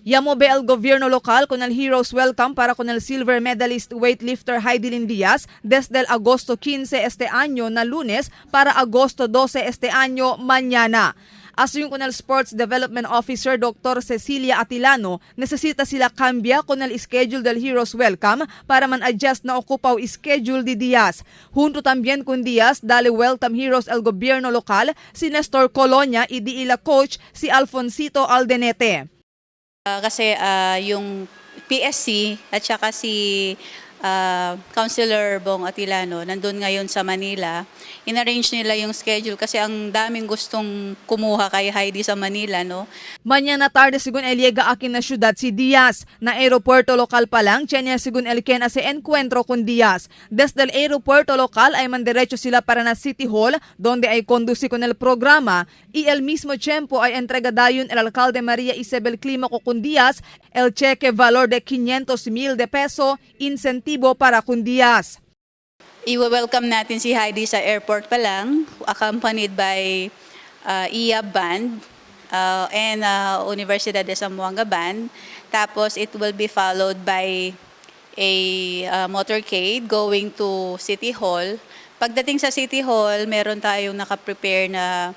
Llamó el gobierno local con el Heroes Welcome para con el silver medalist weightlifter Hidilyn Diaz desde el agosto 15 este año na Lunes para agosto 12 este año mañana. Ayon con el Sports Development Officer Dr. Cecilia Atilano, necesita sila cambia con el schedule del Heroes Welcome para man-adjust na okupaw schedule di Diaz. Junto también con Diaz, dale Welcome Heroes el gobierno local si Nestor Colonia y di ila coach si Alfonsito Aldenete. Kasi yung PSC at saka si Councilor Bong Atilano nandun ngayon sa Manila. In-arrange nila yung schedule kasi ang daming gustong kumuha kay Heidi sa Manila, no? Mañana tarde según él llega aquí na ciudad si Díaz. Na aeropuerto local pa lang, tiene según él quien hace encuentro con Díaz. Desde el aeropuerto local ay manderecho sila para na City Hall, donde ay conduce con el programa, y el mismo tiempo ay entrega dayon el alcalde María Isabel Clímaco con Díaz el cheque valor de 500 mil de peso, incentivo para con Díaz. I-welcome natin si Heidi sa airport pa lang, accompanied by IAB Band and Universidad de Zamboanga Band. Tapos it will be followed by a motorcade going to City Hall. Pagdating sa City Hall, meron tayong naka-prepare na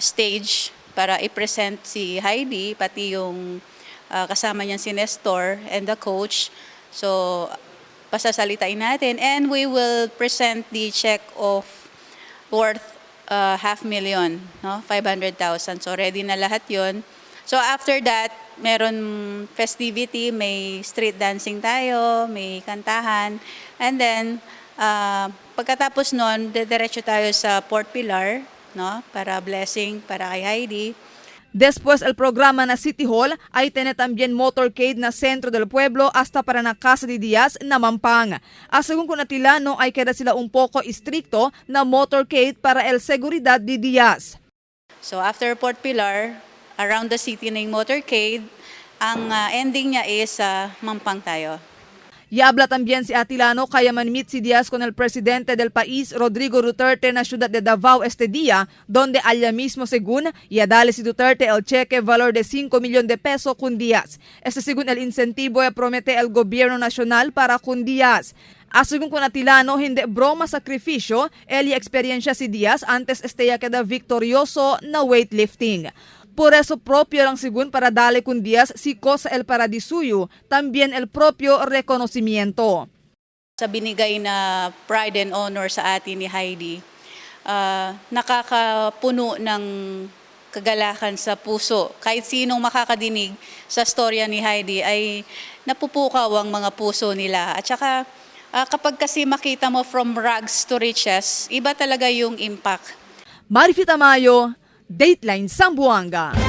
stage para i-present si Heidi, pati yung kasama niyan si Nestor and the coach. So, pasasalitain natin and we will present the check of worth half million, no? 500,000. So ready na lahat 'yon. So after that, meron festivity, may street dancing tayo, may kantahan. And then pagkatapos nun, didiretso tayo sa Port Pilar, no? Para blessing para kay Heidi. Después el programa na City Hall ay tiene también motorcade na centro del pueblo hasta para na Casa de Díaz na Mampang. A según con Atilano ay queda sila un poco estricto na motorcade para el seguridad de Díaz. So after Port Pilar, around the city na yung motorcade, ang ending niya is Mampang tayo. Y habla también si Atilano kaya man-meet si Díaz con el presidente del país Rodrigo Duterte na ciudad de Davao este día, donde allá mismo según y dale si Duterte el cheque valor de 5 millones de peso con Díaz. Este según el incentivo que promete el gobierno nacional para con Díaz. A según con Atilano, hindi broma sakripisyo, el experiencia si Díaz antes este ya queda victorioso na weightlifting. Por eso propio lang según para dale con Díaz si cosa el paradisuyo, también el propio reconocimiento. Sa binigay na pride and honor sa atin ni Heidi, nakakapuno ng kagalakan sa puso. Kahit sinong makakadinig sa storya ni Heidi ay napupukaw ang mga puso nila. At saka kapag kasi makita mo from rags to riches, iba talaga yung impact. Marifita Mayo, Dateline Zamboanga.